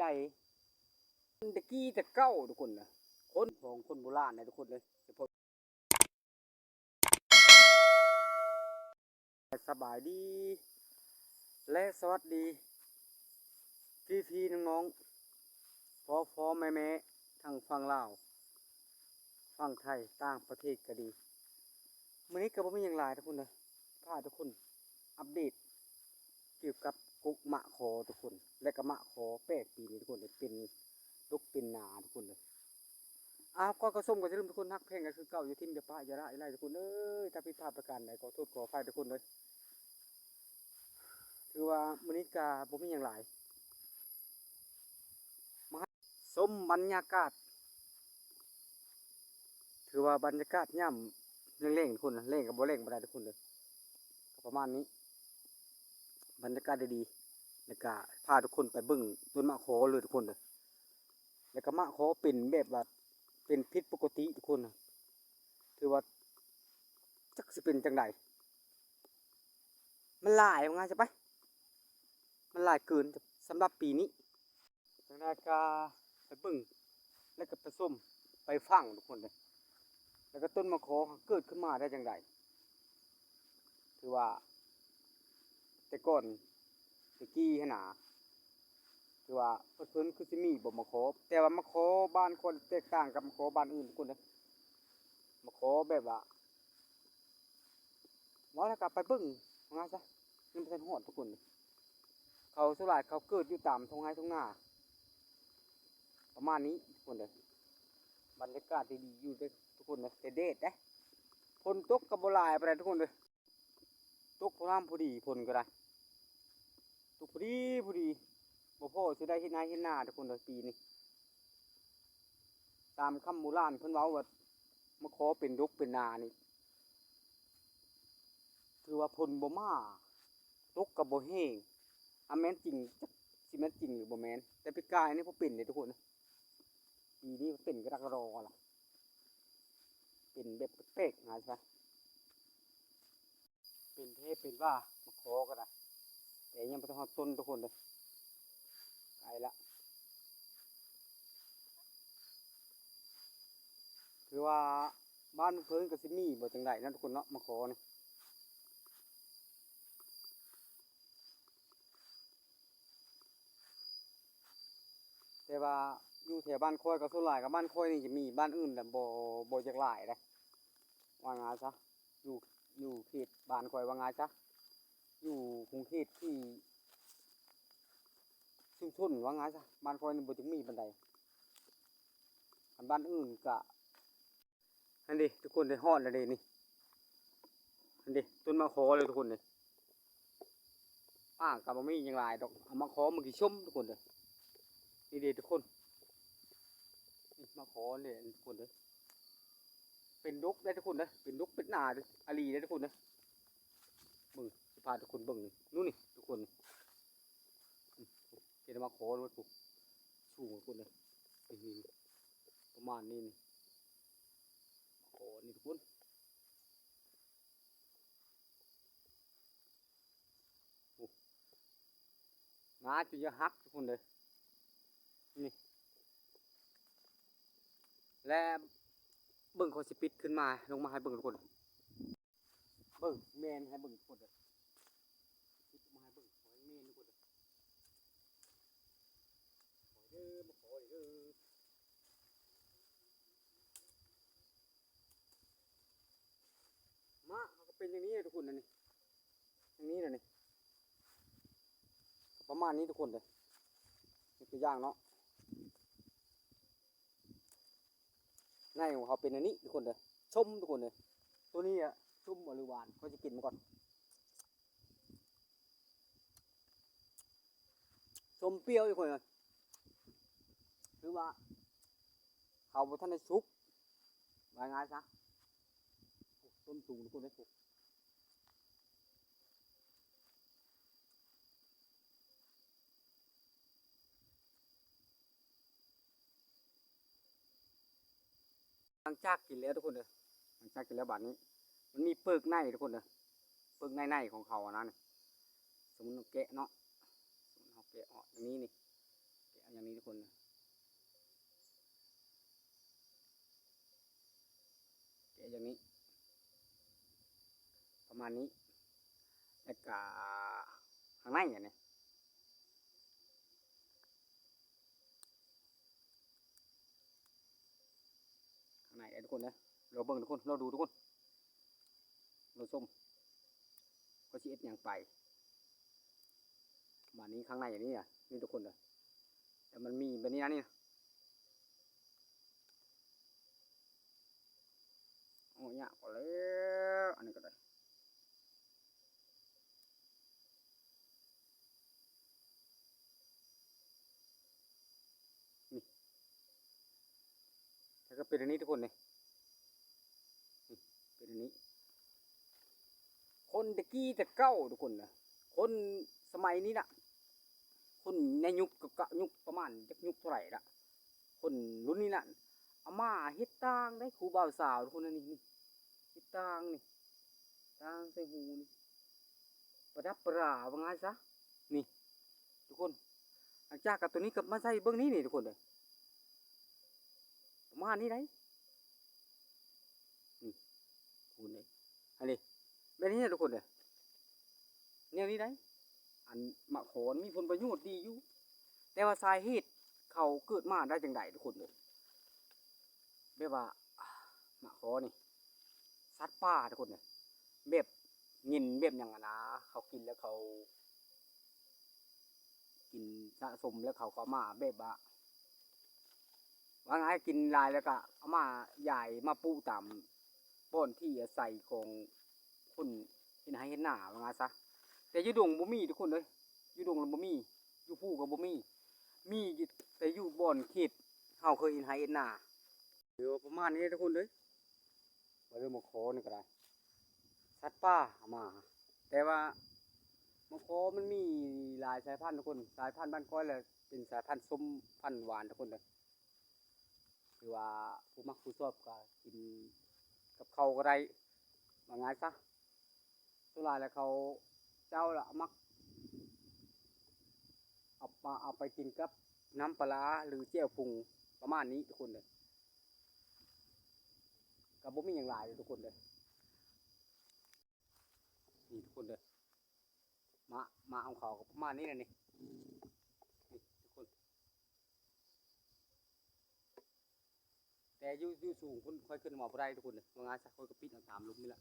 ໃຫຍ່ ແຕ່ກີ້ແຕ່ເກົ່າທຸກຄົນນະ ຄົນຂອງຄົນໂບລານນະທຸກຄົນເອີຍ. ສະບາຍດີ ແລະ ສະຫວັດດີພີ່ໆນ້ອງໆ ພໍ່ໆແມ່ໆ ທັງຝັ່ງລາວ ຝັ່ງໄທ ຕ່າງປະເທດກໍດີ. ມື້ນີ້ກໍບໍ່ມີຫຍັງຫຼາຍທຸກຄົນເດີ ພາທຸກຄົນອັບເດດກ່ຽວກັບກົກມະຂໍທຸກຄົນ ແລະກໍມະຂໍແປກປີນີ້ທຸກຄົນເດີ ເປັນດົກເປັນໜາທຸກຄົນເດີ. ອ້າວ ກ່ອນເຂົ້າຊົມກໍຢ່າລືມທຸກຄົນຮັກແພງກັນຄືເກົ່າ ຢ່າຖິ້ມຢ່າປະຢ່າລະຢ່າໄລທຸກຄົນເອີຍ. ຖ້າຜິດພາດປະການໃດ ຂໍໂທດຂໍອະໄພທຸກຄົນເດີ. ຖືວ່າມື້ນີ້ກະບໍ່ມີຫຍັງຫຼາຍ ມາຊົມບັນຍາກາດ ຖືວ່າບັນຍາກາດຍາມແລງໆທຸກຄົນນະ ແລງກໍບໍ່ແລງປານໃດທຸກຄົນເດີ ກໍປະມານນີ້ ບັນຍາກາດດີໆ ແລ້ວກະພາທຸກຄົນໄປເບິ່ງຕົ້ນມະຂໍເລີຍທຸກຄົນເດີ. ແລ້ວກະມະຂໍເປັນແບບວ່າເປັນຜິດປົກກະຕິທຸກຄົນນະ ຖືວ່າຈັກຊິເປັນຈັ່ງໃດ ມັນຫຼາຍວ່າງ່າຍຊະໄປ ມັນຫຼາຍເກີນສຳລັບປີນີ້. ຈັ່ງໃດກະໄປເບິ່ງ ແລ້ວກະໄປຊົມ ໄປຟັງທຸກຄົນເດີ ແລ້ວກະຕົ້ນມະຂໍເກີດຂຶ້ນມາໄດ້ຈັ່ງໃດ. ຖືວ່າແຕ່ກ່ອນແຕ່ກີ້ຫັ້ນນາ ຖືວ່າເພິ່ນຄືຊິມີບໍ່ມະຂໍ ແຕ່ວ່າມະຂໍບ້ານຂ້ອຍແຕກຕ່າງກັບມະຂໍບ້ານອື່ນທຸກຄົນເດີ. ມະຂໍແບບວ່າ ເວົ້າແລ້ວກໍໄປເບິ່ງ ວ່າງ່າຍຊະ ຍັງບໍ່ທັນຮອດທຸກຄົນເດີ. ເຂົາສ່ວນຫຼາຍເຂົາເກີດຢູ່ຕາມທົ່ງໄຮ່ທົ່ງນາ ປະມານນີ້ທຸກຄົນເດີ. ບັນຍາກາດດີໆຢູ່ເດີທຸກຄົນເດີ ແຕ່ແດດເດ້ ຝົນຕົກກໍບໍ່ຫຼາຍປານໃດທຸກຄົນເດີ. ຕົກພໍນ້ຳພໍດີ ຝົນກໍໄດ້ ຕົກພໍດີພໍດີ ບໍ່ພໍຊິໄດ້ເຮັດໄຮ່ເຮັດນາທຸກຄົນເດີ ປີນີ້. ຕາມຄຳໂບລານເພິ່ນເວົ້າວ່າ ມະຂໍເປັນດົກເປັນໜານີ້ ຖືວ່າຝົນບໍ່ມາ ຕົກກໍບໍ່ແຮງ. ອາ ແມ່ນຈິງ ຈັກຊິແມ່ນຈິງຫຼືບໍ່ແມ່ນ ແຕ່ປີກາຍນີ້ບໍ່ເປັນເດ້ທຸກຄົນ. ປີນີ້ເປັນກະດັກກະດໍລະ ເປັນແບບແປກໆ ຫາຊະ ເປັນແທ້ເປັນວ່າ ມະຂໍກໍໄດ້ ແຕ່ຍັງບໍ່ທັນຮອດຕົ້ນທຸກຄົນເດີ ໃກ້ລະ. ຄືວ່າບ້ານເພິ່ນກໍຊິມີບໍ່ຈັ່ງໃດເນາະທຸກຄົນເນາະ ມະຂໍນີ້. ແຕ່ວ່າຢູ່ແຖວບ້ານຂ້ອຍກໍສ່ວນຫຼາຍກໍບ້ານຂ້ອຍນີ້ຈະມີ ບ້ານອື່ນແຫຼະບໍ່ ບໍ່ຢາກຫຼາຍເດ້ ວ່າງ່າຍຊະ ຢູ່ ຢູ່ເຂດບ້ານຂ້ອຍວ່າງ່າຍຊະ ຢູ່ຂົງເຂດທີ່ຊຸມຊົນວ່າງ່າຍຊະ ບ້ານຂ້ອຍນີ້ບໍ່ຈັກມີປານໃດ. ຄັນບ້ານອື່ນກະ ຫັ້ນເດທຸກຄົນເດ ຮອດແລ້ວເດນີ້ ຫັ້ນເດ ຕົ້ນມະຂໍເລີຍທຸກຄົນເດ. ປ່າກໍບໍ່ມີຫຍັງຫຼາຍດອກ ເອົາມະຂໍມາກິນຊົມທຸກຄົນເດ. ນີ້ເດທຸກຄົນ ນີ້ມະຂໍເດທຸກຄົນເດ ເປັນດົກໄດ໋ທຸກຄົນເດ ເປັນດົກເປັນໜາອີ່ຫຼີໄດ໋ທຸກຄົນເດ. ເບິ່ງ ຊິພາທຸກຄົນເບິ່ງນີ້ ນູ້ນນີ້ທຸກຄົນ ເຫັນມະຂໍໂລດພຸ້ນ ສູງພຸ້ນເດ້ ນີ້ ປະມານນີ້ນີ້ ມະຂໍນີ້ທຸກຄົນ ໂອ້ ໜາຈົນຈະຫັກທຸກຄົນເດ້ ນີ້ ແລະ ເບິ່ງ ຂ້ອຍຊິປິດຂຶ້ນມາ ລົງມາໃຫ້ເບິ່ງທຸກຄົນ. ເບິ່ງ ແມ່ນໃຫ້ເບິ່ງທຸກຄົນເດີ ມາໃຫ້ເບິ່ງ ຂໍໃຫ້ແມ່ນທຸກຄົນເດີ ຂໍເດີ ມາຂໍເດີ ມາ ເຮົາກໍເປັນຢ່າງນີ້ເດ້ທຸກຄົນ ອັນນີ້ ຢ່າງນີ້ລະນີ້ ປະມານນີ້ທຸກຄົນເດີ ຍົກຕົວຢ່າງເນາະ. ໃນຂອງເຂົາເປັນອັນນີ້ທຸກຄົນເດີ ຊົມທຸກຄົນເດີ ໂຕນີ້ອະ ຊົມບໍ່ ຫຼືຫວານ ຂ້ອຍຊິກິນມັນກ່ອນ ຊົມປ່ຽວທຸກຄົນເດີ ຄືວ່າເຂົາບໍ່ທັນໄດ້ສຸກ ວ່າງ່າຍຊະ ຕົ້ນສູງທຸກຄົນເດີ. ຫຼັງຈາກກິນແລ້ວທຸກຄົນເດີ ຫຼັງຈາກກິນແລ້ວບາດນີ້ ມັນມີເປືອກໃນທຸກຄົນເດີ ເປືອກໃນໆຂອງເຂົາຫັ້ນນະ ສົມມຸດເຮົາແກະເນາະ ສົມມຸດເຮົາແກະອອກຢ່າງນີ້ນີ້ ແກະຢ່າງນີ້ ຢ່າງນີ້ ປະມານນີ້ ແລ້ວກະຂ້າງໃນອັນນີ້ ຂ້າງໃນເດີທຸກຄົນເດີ ລໍເບິ່ງທຸກຄົນ ລໍດູທຸກຄົນ ລໍຊົມ ຂ້ອຍຊິເຮັດຫຍັງໄປ ປະມານນີ້ ຂ້າງໃນອັນນີ້ນະ ນີ້ທຸກຄົນເດີ ແຕ່ມັນມີແບບນີ້ນະ ນີ້ນະ. ໂອ້ ຍາກກວ່າແລ້ວ ອັນນີ້ກໍໄດ້ ນີ້ ແລ້ວກໍເປັນອັນນີ້ທຸກຄົນນີ້ ນີ້ ເປັນອັນນີ້ ຄົນແຕ່ກີ້ແຕ່ເກົ່າທຸກຄົນນະ ຄົນສະໄໝນີ້ນະ ຄົນໃນຍຸກເກົ່າໆ ຍຸກປະມານຈັກຍຸກເທົ່າໃດລະ ຄົນລຸ້ນນີ້ນະ ອາມ່າເຮັດຕ່າງໄດ໋ ຄູບ່າວສາວທຸກຄົນ ນີ້ ນີ້ ເຮັດຕ່າງນີ້ ຕ່າງໃສ່ຫູນີ້ ປະດັບປະດາ ວ່າງ່າຍຊະ ນີ້ທຸກຄົນ ຫຼັງຈາກກັບໂຕນີ້ກໍມາໃສ່ເບິ່ງນີ້ ນີ້ທຸກຄົນເດີ ປະມານນີ້ໄດ໋ ນີ້ທຸກຄົນເດີ ອັນນີ້ ແບບນີ້ນະທຸກຄົນເດີ ແນວນີ້ໄດ໋ ອັນໝາກຂໍນີ້ມີຜົນປະໂຫຍດດີຢູ່ ແຕ່ວ່າສາເຫດເຂົາເກີດມາໄດ້ຈັ່ງໃດທຸກຄົນເດີ ແບບວ່າໝາກຂໍນີ້ ສັດປ່າທຸກຄົນເດີ ແບບເຫງັນແບບຫຍັງຫັ້ນນະ ເຂົາກິນແລ້ວເຂົາ ກິນສະສົມແລ້ວເຂົາກໍເອົາມາແບບວ່າ ວ່າງ່າຍກິນຫຼາຍແລ້ວກໍເອົາມາຢາຍມາປູຕາມບ່ອນທີ່ອາໄສຂອງຄົນເຮັດໄຮ່ເຮັດນາ ວ່າງ່າຍຊະ ແຕ່ຢູ່ດົງບໍ່ມີທຸກຄົນເອີຍ ຢູ່ດົງລະບໍ່ມີ ຢູ່ພູກໍບໍ່ມີ ມີແຕ່ຢູ່ບ່ອນເຂດເຮົາເຄີຍເຮັດໄຮ່ເຮັດນາ ເອີ ປະມານນີ້ທຸກຄົນເອີຍ ວ່າເລື່ອງໝາກຂໍນີ້ກໍໄດ້ ສັດປ່າເອົາມາ ແຕ່ວ່າໝາກຂໍມັນມີຫຼາຍສາຍພັນທຸກຄົນ ສາຍພັນບ້ານຂ້ອຍລະເປັນສາຍພັນສົ້ມພັນຫວານທຸກຄົນເດີ ຄືວ່າຜູ້ມັກຜູ້ຊອບກໍກິນກັບເຂົ້າກໍໄດ້ ວ່າງ່າຍຊະ ສ່ວນຫຼາຍແລ້ວເຂົາເຈົ້າລະມັກເອົາມາ ເອົາໄປກິນກັບນ້ຳປາຫຼາ ຫຼື ແຈ່ວປຸງ ປະມານນີ້ທຸກຄົນເດີ ກໍບໍ່ມີຫຍັງຫຼາຍເດີທຸກຄົນເດີ ນີ້ທຸກຄົນເດີ ໝາກ ໝາກຂອງເຂົາກໍປະມານນີ້ແຫຼະນີ້ ນີ້ທຸກຄົນ ແຕ່ຢູ່ ຢູ່ສູງພຸ້ນຂ້ອຍຂຶ້ນມາບໍ່ໄດ້ທຸກຄົນເດີ ວ່າງ່າຍຊະ ຂ້ອຍກໍປີນເອົາຕາມລຸ່ມນີ້ແຫຼະ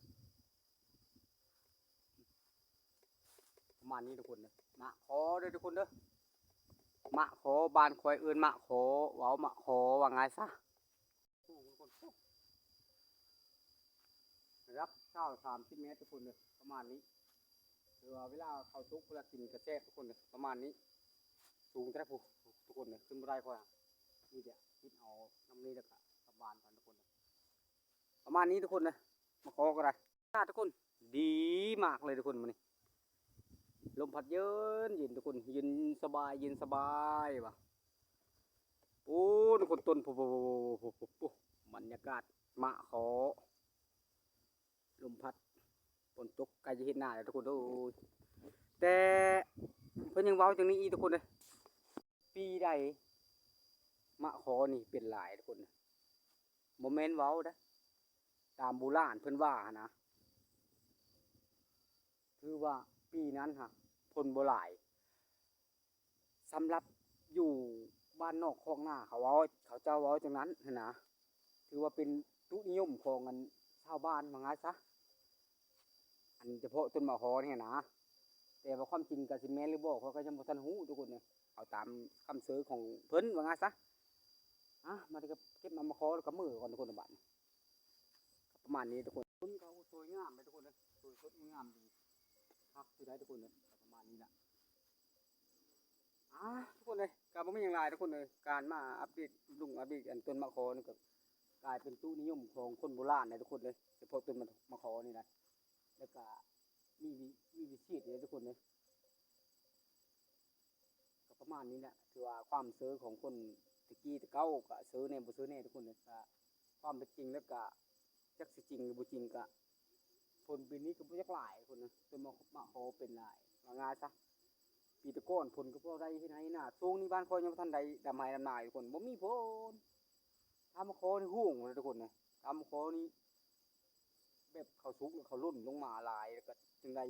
ປະມານນີ້ທຸກຄົນເດີ ໝາກຂໍເດີທຸກຄົນເດີ ໝາກຂໍ ບ້ານຂ້ອຍເອີ້ນໝາກຂໍ ເວົ້າໝາກຂໍ ວ່າງ່າຍຊະ ສູງທຸກຄົນ ລະດັບຊາວສາມສິບແມັດທຸກຄົນເດີ ປະມານນີ້ ຄືວ່າເວລາເຂົາສຸກ ເວລາກິນກະແຊບທຸກຄົນເດີ ປະມານນີ້ ສູງແທ້ຜູ້ ທຸກຄົນເດີ ຂຶ້ນບໍ່ໄດ້ຂ້ອຍ ມີແຕ່ກິນເອົານ້ຳນີ້ແລ້ວກະກັບບ້ານກ່ອນທຸກຄົນເດີ ປະມານນີ້ທຸກຄົນເດີ ໝາກຂໍກໍໄດ້ ອາກາດທຸກຄົນ ດີມາກເລີຍທຸກຄົນມື້ນີ້ ລົມພັດເຢັນໆທຸກຄົນ ເຢັນສະບາຍ ເຢັນສະບາຍວ່າ ໂອ້ ທຸກຄົນ ຕົ້ນ ໂອ້ ບັນຍາກາດໝາກຂໍ ລົມພັດ ຝົນຕົກ ໃກ້ຈະເຮັດນາແລ້ວທຸກຄົນເອີຍ ແຕ່ເພິ່ນຍັງເວົ້າຈັ່ງນີ້ອີກທຸກຄົນເອີຍ ປີໃດໝາກຂໍນີ້ເປັນຫຼາຍທຸກຄົນ ບໍ່ແມ່ນເວົ້າເດ້ ຕາມບູຮານເພິ່ນວ່າຫັ້ນນະ ຖືວ່າປີນັ້ນຫາກຜົນບໍ່ຫຼາຍ ສຳລັບຢູ່ບ້ານນອກຄອກນາ ເຂົາເວົ້າ ເຂົາເຈົ້າເວົ້າຈັ່ງນັ້ນຫັ້ນນະ ຖືວ່າເປັນຕຸນິຍົມຂອງອັນຊາວບ້ານ ວ່າງ່າຍຊະ ອັນສະເພາະຕົ້ນໝາກຂໍນີ້ນະ ແຕ່ວ່າຄວາມຈິງກະຊິແມ່ນຫຼືບໍ່ ຂ້ອຍກໍຍັງບໍ່ທັນຮູ້ທຸກຄົນເອີຍ ເອົາຕາມຄຳເຊີຂອງເພິ່ນ ວ່າງ່າຍຊະ ອາ ມາເກັບໝາກຂໍກັບມືກ່ອນທຸກຄົນ ບາດນີ້ ປະມານນີ້ທຸກຄົນ ຄົນເຂົາສວຍງາມເດ້ທຸກຄົນເອີຍ ສວຍສົດງາມດີ ຄັກຢູ່ໄດ໋ທຸກຄົນເອີຍ ປະມານນີ້ລະ ອາ ທຸກຄົນເອີຍ ກໍບໍ່ມີຫຍັງຫຼາຍທຸກຄົນເອີຍ ການມາອັບເດດ ລຸງອັບເດດອັນຕົ້ນໝາກຂໍນີ້ກໍກາຍເປັນຕຸນິຍົມຂອງຄົນໂບລານແລ້ວທຸກຄົນເອີຍ ສະເພາະຕົ້ນໝາກຂໍນີ້ນະ ແລ້ວກໍມີວິ ມີວິເສດເດ້ທຸກຄົນເອີຍ ກໍປະມານນີ້ແຫຼະ ຖືວ່າຄວາມເຊີຂອງຄົນແຕ່ກີ້ແຕ່ເກົ່າ ກໍເຊີແດ່ບໍ່ເຊີແດ່ທຸກຄົນເອີຍ ກໍຄວາມເປັນຈິງແລ້ວກໍ ຈັກຊິຈິງຫຼືບໍ່ຈິງ ກະຝົນປີນີ້ກໍບໍ່ຈັກຫຼາຍພຸ້ນນະ ຈົນມາ ມາຂໍເປັນຫຼາຍ ວ່າງ່າຍຊະ ປີແຕ່ກ່ອນຝົນກໍພໍໄດ້ເຮັດໄຮ່ເຮັດນາ ຊ່ວງນີ້ບ້ານຂ້ອຍຍັງບໍ່ທັນໄດ້ດຳໄຮ່ດຳນາຢູ່ ຝົນບໍ່ມີຝົນ ຕາມມາຂໍນີ້ໂຮງເລີຍທຸກຄົນນະ ຕາມມາຂໍນີ້ ແບບເຂົາສຸກ ເຂົາຫຼົ່ນລົງມາຫຼາຍ ແລ້ວກໍຈຶ່ງໄດ້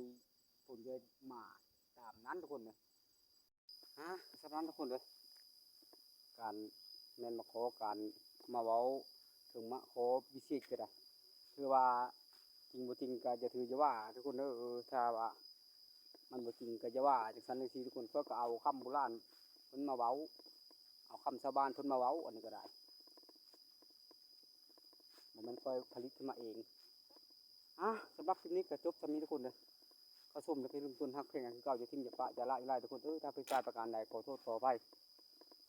ຜົນເລີຍມາຕາມນັ້ນທຸກຄົນເດີ. ອາ ສ່ຳນັ້ນທຸກຄົນເດີ ການ ແມ່ນມາຂໍ ການມາເວົ້າເຖິງມາຂໍພິເສດກໍໄດ້ ຄືວ່າຈິງບໍ່ຈິງກໍຢ່າຖືຢ່າວ່າທຸກຄົນເດີ. ຖ້າວ່າມັນບໍ່ຈິງກໍຢ່າວ່າ ຈັ່ງຊັ້ນຈັ່ງຊີ້ທຸກຄົນ. ຂ້ອຍກໍເອົາຄຳໂບລານເພິ່ນມາເວົ້າ ເອົາຄຳຊາວບ້ານເພິ່ນມາເວົ້າ ອັນນີ້ກໍໄດ້ ບໍ່ແມ່ນຂ້ອຍຜະລິດຂຶ້ນມາເອງ. ອາ ສຳລັບຄລິບນີ້ກໍຈົບສ່ຳນີ້ທຸກຄົນເດີ. ເຂົ້າຊົມແລ້ວກໍຢ່າລືມກົດຮັກແພງກັນຄືເກົ່າ ຢ່າຖິ້ມຢ່າປະຢ່າລະຢ່າລາຍທຸກຄົນເອີຍ. ຖ້າຜິດພາດປະການໃດຂໍໂທດຂໍອະໄພ.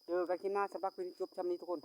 ເຈີກັນຄລິບໜ້າ. ສຳລັບຄລິບນີ້ຈົບສ່ຳນີ້ທຸກຄົນ.